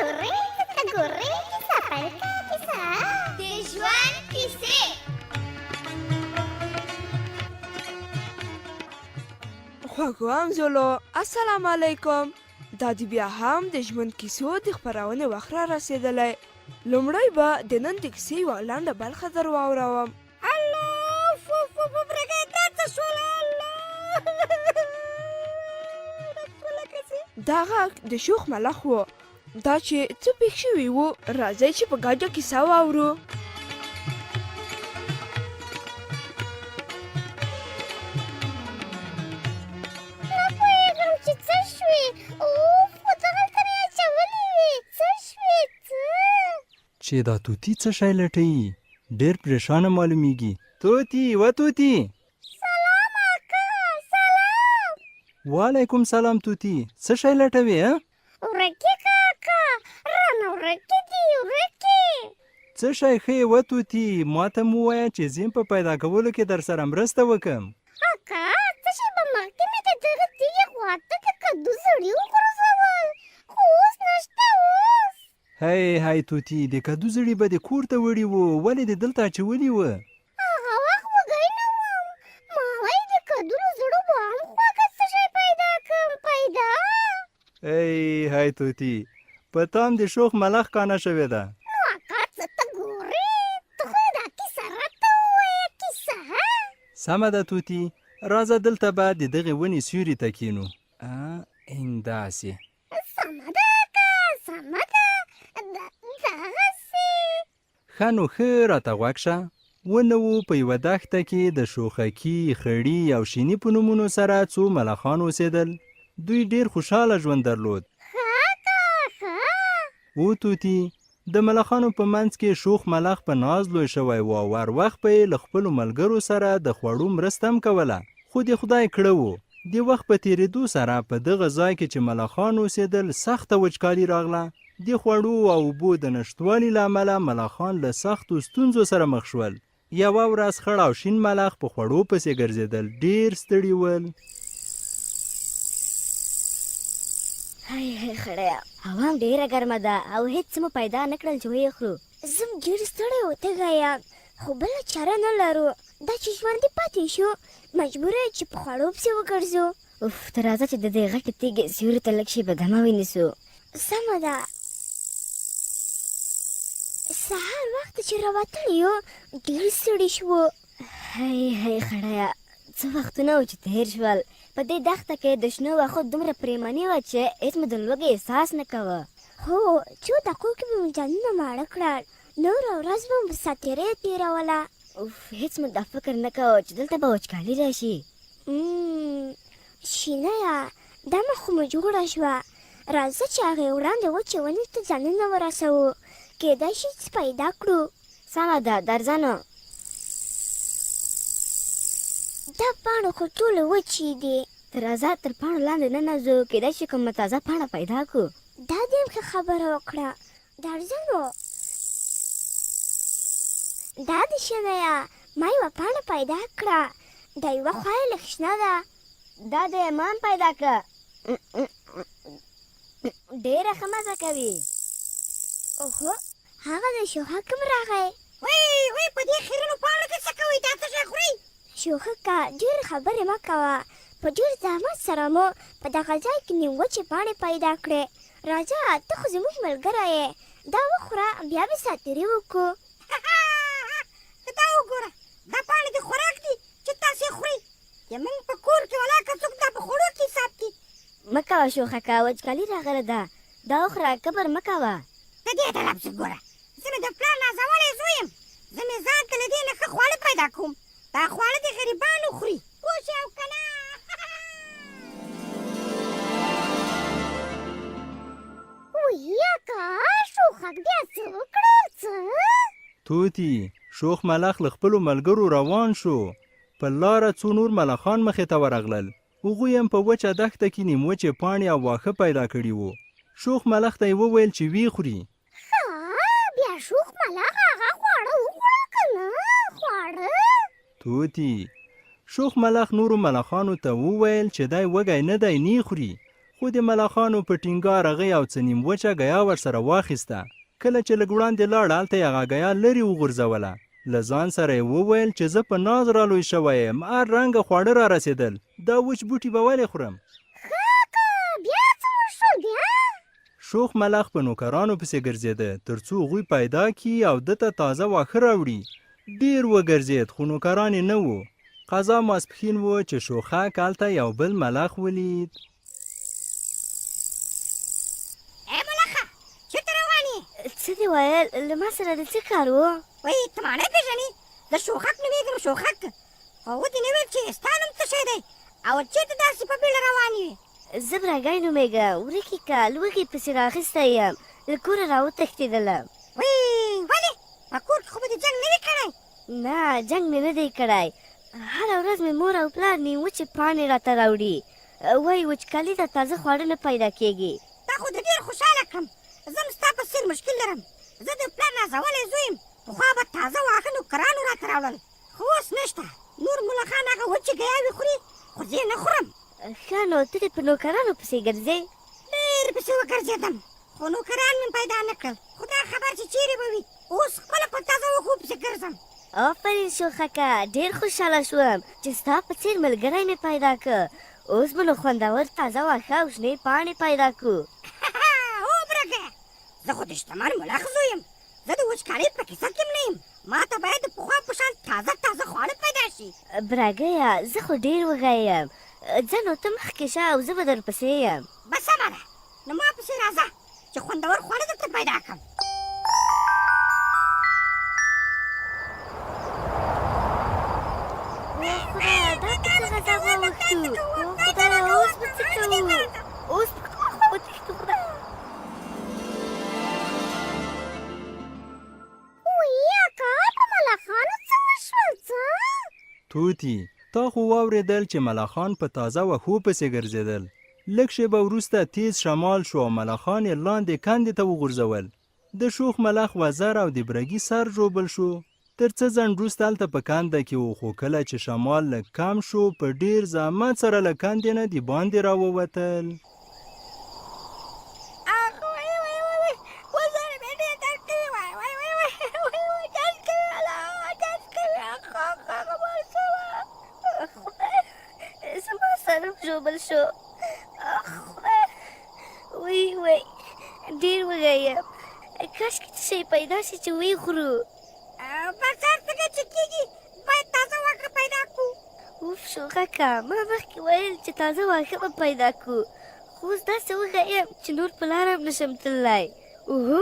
ګورې څه ته ګورې کیسه پیل که کیسه د ژوند کیسې. خوږو همزولو السلام علیکم. دا دی بیا هم د ژوند کیسو د خپرونې وخت را رسېدلی. لومړی به د نن د کیسې یوه لنډه برخه در واوروم. الله فوف فوف برګه دا څه شول الله دا غږ د شوخ ملخ و. دا چې څه پېښ شوي وو، راځئ چې په ګډه کیسه واورو. نه پوهېږم چې څه شوې، اوف خو دغلته مې اچولې وې، څه شوې څه؟ چې دا طوطي څه شی لټوي؟ ډېر پرېشانه معلومېږي. طوطي، وه طوطي! سلام اکا، سلام! وعلیکم سلام طوطي، څه شی لټوې اه؟ ورکې که اکا، رانه ورکې دي، ورکې! څه شی ښه یې وه طوطي، ماته هم ووایه چې زه په پیدا کولو کې درسره مرسته وکړم. اکا، څه شېبه مخکې مې د دغې تیږې خوا ته د کدو زړي وغورځول، خو اوس نشته اوس. هی هی طوطي، د کدو زړي به دې کور ته وړي وو، ولې دې دلته اچولي وو؟ هغه وخت وږی نه وم، ما ویل د کدو له زړو به هم خوږه څه شی پیدا کړم، پیدا. ای هی طوطي، په تا هم د شوخ ملخ کانه شوې ده. نو اکا څه ته ګورې، ته خو یې دا کیسه راته ووایه، کیسه. سمه ده طوطي، راځه دلته به د دغې ونې سیوري ته کښېنو. همداسې. سمه ده اکا، سمه ده، دغسې. ښه نو ښه راته غوږ شه. ونه وو په یوه دښته کې د شوخکي، خړي او شیني په نومونو سره څو ملخان اوسېدل. دوی ډېر خوشحاله ژوند درلود. ښه اکا، ښه. او طوطي د ملخانو په منځ کې شوخ ملخ په ناز لوی شوی و او هر وخت به یې له خپلو ملګرو سره د خوړو مرسته هم کوله. خو د خدای کړه وو، د وخت په تېرېدو سره په دغه ځای کې چې ملخان اوسېدل سخته وچکالي راغله. د خوړو او اوبو د نشتوالي له امله ملخان له سختو ستونزو سره مخ شول. یوه ورځ خړ او شین ملخ په خوړو پسې ګرځېدل، ډېر ستړي ول. هی هی خړیه، هوا هم ډېره ګرمه ده او هېڅ څه مو پیدا نه کړل چې ویې خورو. زه هم ډېر ستړی او تږی یم، خو بله چاره نه لرو. دا چې ژوندي پاتې شو، مجبور یو چې په خوړو پسې وګرځو. اوف، ته راځه چې د دې غټې تیږې سیوري ته لږ شېبه دمه ونیسو. سمه ده. سهار وخته چې راوتلي یو، ډېر ستړي شوو. هی هی خړیه، څه وختونه وو چې تېر شول. په دې دښته کې د شنو واښو دومره پرېماني وه چې هېڅ مو د لوږې احساس نه کاوه. هو، څو دقیقو کې به مو ځانونه ماړه کړل. نوره ورځ به مو په ساتېریو تېروله. اوف، هېڅ مو دا فکر نه کاوه چې دلته به وچکالي راشي. شینیه، دمه خو مو جوړه شوه. راځه چې هغې وړاندې وچې ونې ته ځانونه ورسوو، کېدای شي څه پیدا کړو. سمه ده، درځه نو. دا پاڼې خو ټولې وچې دي. ته راځه تر پاڼو لاندې ننوځو، کېدای شي کومه تازه پاڼه پیدا کړو. دا دې هم ښه خبره وکړه، درځه نو. دا دې شنیه، ما یوه پاڼه پیدا کړه، دا یوه خوا یې لږ شنه ده. دا دې ما هم پیدا کړه، ډېره ښه مزه کوي. اوهو، هغه د شوخک هم راغی. وی وی په دې خیرنو پاڼو کې څه کوئ؟ دا څه شی خورئ؟ شوخکه، ډېرې خبرې مه کوه، په ډېر زحمت سره مو په دغه ځای کې نیم وچې پاڼې پیدا کړې. راځه، ته خو زموږ ملګری یې، دا وخوره، بیا به ساتیري وکړو. ته دا وګوره، دا پاڼې د خوراک دي چې تاسې یې خورئ. زموږ په کور کې ولاکه څوک دا په خوړو کې حساب کړي. مه کوه شوخکه، وچکالي راغلې ده، دا وخوره، کبر مه کوه. ته دې ته لپسې ګوره، زه مې د پلار نازولی زوی یم، زه مې ځان ته له دې نه ښه خواړه پیدا کوم، دا خواړه د غریبانو خوري، پوه شوې او که نه؟ وی اکا، شوخک بیا څه وکړل، څه؟ طوطي، شوخ ملخ له خپلو ملګرو روان شو، په لاره څو نور ملخان مخې ته ورغلل، هغوی هم په وچه دښته کې نیم وچې پاڼې او واښه پیدا کړي وو. شوخ ملخ ته یې وویل چې ویې خوري. ښه، بیا شوخ ملخ هغه خواړه وخوړل که نه؟ خواړه؟ طوطي، شوخ ملخ نورو ملخانو ته وویل چې دی وږی نه دی، نی خوري. خو د ملخانو په ټینګار هغه یو څه نیم وچه ګیا ورسره واخیسته. کله چې لږ وړاندې لاړ هلته یې هغه ګیا لرې وغورځوله. له ځان سره یې وویل چې زه په ناز را لوی شوی یم، هر رنګه خواړه را رسېدل، دا وچ بوټي به ولې خورم؟ ښه اکا بیا څه وشول بیا؟ شوخ ملخ په نوکرانو پسې ګرځېده تر څو هغوی پیدا کړي او ده ته تازه واښه راوړي. ډېر وګرځېد خو نوکران یې نه وو. قضا ماسپښین و چې شوخک هلته یو بل ملخ ولید. ای ملخه چېرته روان یې؟ څه دې ویل؟ له ما سره د څه کار و؟ وایي ته ما نه پېژنې؟ زه شوخک نومېږم شوخک. خو ودې نه ویل چې ستا نوم څه شی دی او چېرته داسې په بیړه روان یې؟ زه براګی نومېږم، ورکې که لوږې پسې راخیستی یم، له کوره راوتښتېدلم. وی ولې؟ په کور کې خو به دې جنګ نه وي کړی؟ نه، جنګ مې نه دی کړی. هره ورځ مې مور او پلار نیم وچې پاڼې راته راوړي، وایي وچکالي ده، تازه خواړه نه پیدا کېږي. تا خو دې ډېر خوشحاله کړم. زه هم ستا په څېر مشکل لرم. زه د پلار نازولی زوی یم. پخوا به تازه واښه نوکرانو راته راوړل، خو اوس نشته. نور ملخان هغه وچې ګیاوې خوري، خو زه یې نه خورم. ښه نو ته دې په نوکرانو پسې ګرځې؟ ډېر پسې وګرځېدم، خو نوکران مې پیدا نه کړل. خدای خبر چې چېرې به وي. اوس خپله په تازه وښو پسې ګرځم. آفرین شوخکه، ډېر خوشحاله شوم چې ستا په څېر ملګری مې پیدا که. اوس به نو خوندور تازه واښه او شنې پاڼې پیدا کړو. هو برګه، زه خو د شتمن ملخ زوی یم. زه د وچکالۍ په کیسه کې هم نه یم. ما ته باید د پخوا په شان تازه تازه خواړه پیدا شي. براګیه، زه خو ډېر وږی یم. ځه نو ته مخکې شه او زه به درپسې یم. بس سمه ده، نو ما پسې راځه چې خوندور خواړه درته پیدا کړم. خدایه دا په څه غذاب واوښتو؟ خدایه اوس به څه کوو؟ اوس به کومه خوا وتښتو خدایه؟ وی اکا په ملخانو څه وشول څه؟ طوطي، تا خو واورېدل چې ملخان په تازه وښو پسې ګرځېدل. لږ شېبه وروسته تېز شمال شو او ملخان یې لاندې کندې ته وغورځول. د شوخ ملخ وزر او د برګي سر ژوبل شو. تر څه ځنډ وروسته هلته په کنده کې و، خو کله چې شمال لږ کم شو، په ډېر زحمت سره له کندې نه د باندې راووتل. زما سر هم ژوبل شو. اخ خدای، وی وی ډېر وږی یم. کاشکې څه شی پیدا شي چې ویې خورو. بس هر څنګه چې کېږي باید تازه واښه پیدا کړو. اوف شوخکه، ما مخکې ویل چې تازه واښه به پیدا کړو، خو اوس داسې وږی یم چې نور په لاره هم نشم تللی. اوهو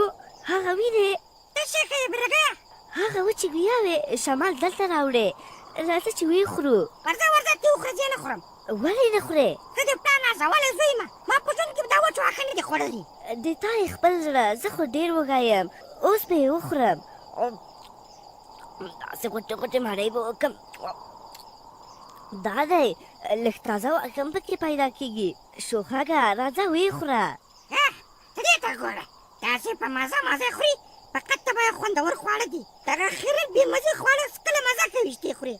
هغه وینې؟ څه شی ښیې برګیه؟ هغه وچې ګیاوې شمال دلته راوړې، راځه چې ویې خورو. ورځه ورځه ته وخوره، زه یې نه خورم. ولې نه خورې؟ زه د پلار نازولی زوی یم، ما په ژوند کې دا وچ واښه نه دي خوړلي. د تا یې خپل زړه، زه خو ډېر وږی یم، اوس به یې وخورم. داسې غوټې غوټې مړۍ به وکړم. دا دی لږ تازه واښه هم پکې پیدا کېږي. شوخګه راځه ویې خوره. ته دې ته ګوره، داسې په مزه مزه خوري، فقط ته به خوندور خواړه دي. دغه خیرن بې مزې خواړه کله مزه کوي چې خوري.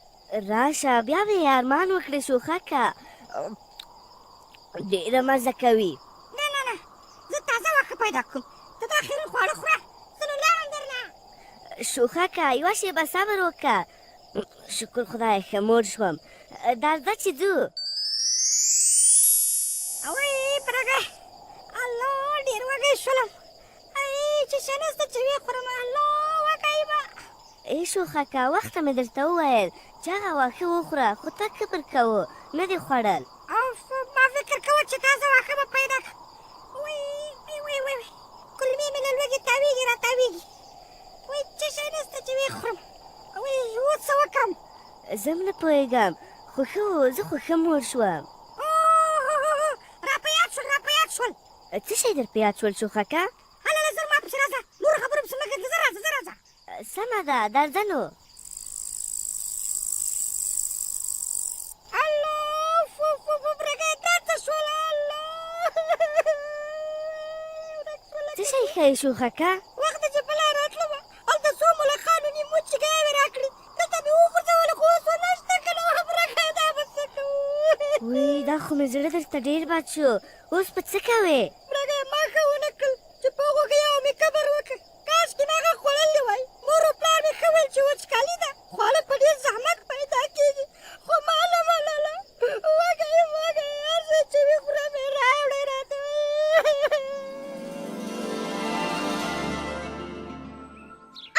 راشه بیا به یې ارمان وکړې شوخکه، ډېره مزه کوي. نه نه نه، زه تازه واښه پیدا کوم، ته دا خیرن خواړه خوره، زه نو لاړم درنه. شوخکه یوه شېبه صبر وکړه. شکر خدای ښه موړ شوم، درځه چې ځو. اوی برګه، الله ډېر وږی شولم. ای چې څه نشته چې ویې خورم، الله وږی یم. ای شوخکه، وخته مې درته وویل چې هغه واښه وخوره، خو تا کبر کاوه، نه دې خوړل. اوف، ما فکر کاوه چې تازه واښه به پیدا کړم. وی وی وی وی، کولمې مې له لوږې تاویږي را تاویږي. وی څه شی نشته چې ویې خورم. وی اوس څه وکړم؟ زه هم نه پوهېږم، خو ښه و، زه خو ښه موړ شوم. را په یاد شول، را په یاد شول. څه شی در په یاد شول شوخکه؟ هله له زر ما پسې راځه، نورو خبرو پسې مه ګرځه، زه راځه، زه راځه. سمه ده، درځه نو. الله، فو فو فو، برګه دا څه شول؟ الله، څه شی ښیې شوخکه؟ وخت چې په لاره راتلم، هلته څو ملخانو نیم وچې ګیاوې راکړې، دلته مې وغورځولې، خو اوس نشته که نه. برګه دا به څه کوو؟ وی دا خو مې زړه درته ډېر بد شو، اوس به څه کوې؟ مړګی ما ښه ونه کړل چې په هغو ګیاوو مې کبر وکړ، کاشکې مې هغه خوړلي وای. مور و پلار مې ښه ویل چې وچکالي ده، خواړه په ډېر زحمت پیدا کېږي، خو ما نه منله. وږی یم، وږی، هر څه چې وي خورم یې، راوړئ راته.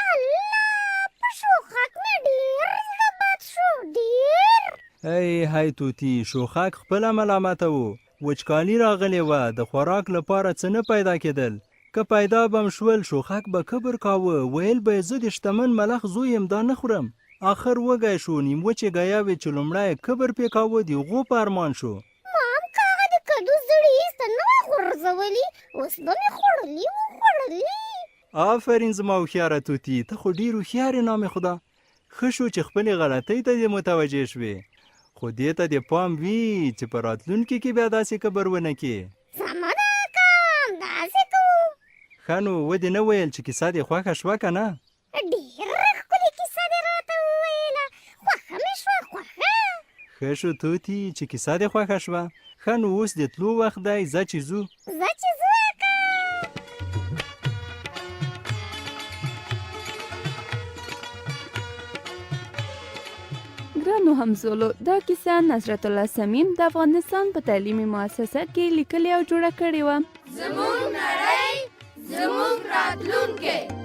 الله، په شوخک مې ډېر زړه بد شو، ډېر. ای های طوطي، شوخک خپله ملامته و. وچکالي راغلې وه، د خوراک لپاره څه نه پیدا کېدل. که پیدا به هم شول، شوخک به کبر کاوه، ویل به یې زه د شتمن ملخ زوی یم، دا نه خورم. اخر وږی شو، نیم وچې ګیاوې چې لومړی یې کبر پرې کاوه، د هغو په ارمان شو. ما هم که هغه د کدو زړي ایسته نه وای غورځولي، اوس به مې خوړلي وو، خوړلي. آفرین زما هوښیاره طوطي، ته خو ډېر هوښیار یې نام خدا. ښه شو چې خپلې غلطۍ ته دې متوجه شوې، خو دې ته دې پام وي چې په راتلونکي کې بیا داسې کبر ونه کړې. سمه ده اکا، همداسې کوو. ښه نو ودې نه ویل چې کیسه دې خوښه شوه که نه؟ ډېره ښکلې کیسه دې راته وویله، خوښه مې شوه، خوښه. ښه شو طوطي چې کیسه دې خوښه شوه. ښه نو اوس د تلو وخت دی، ځه چې ځو. ځه چې ځو اکا. ګرانو همزولو، دا کیسه نصرت الله صمیم د افغانستان په تعلیمي مؤسسه کې لیکلې او جوړه کړې وه. زموږ نړۍ، زموږ راتلونکی.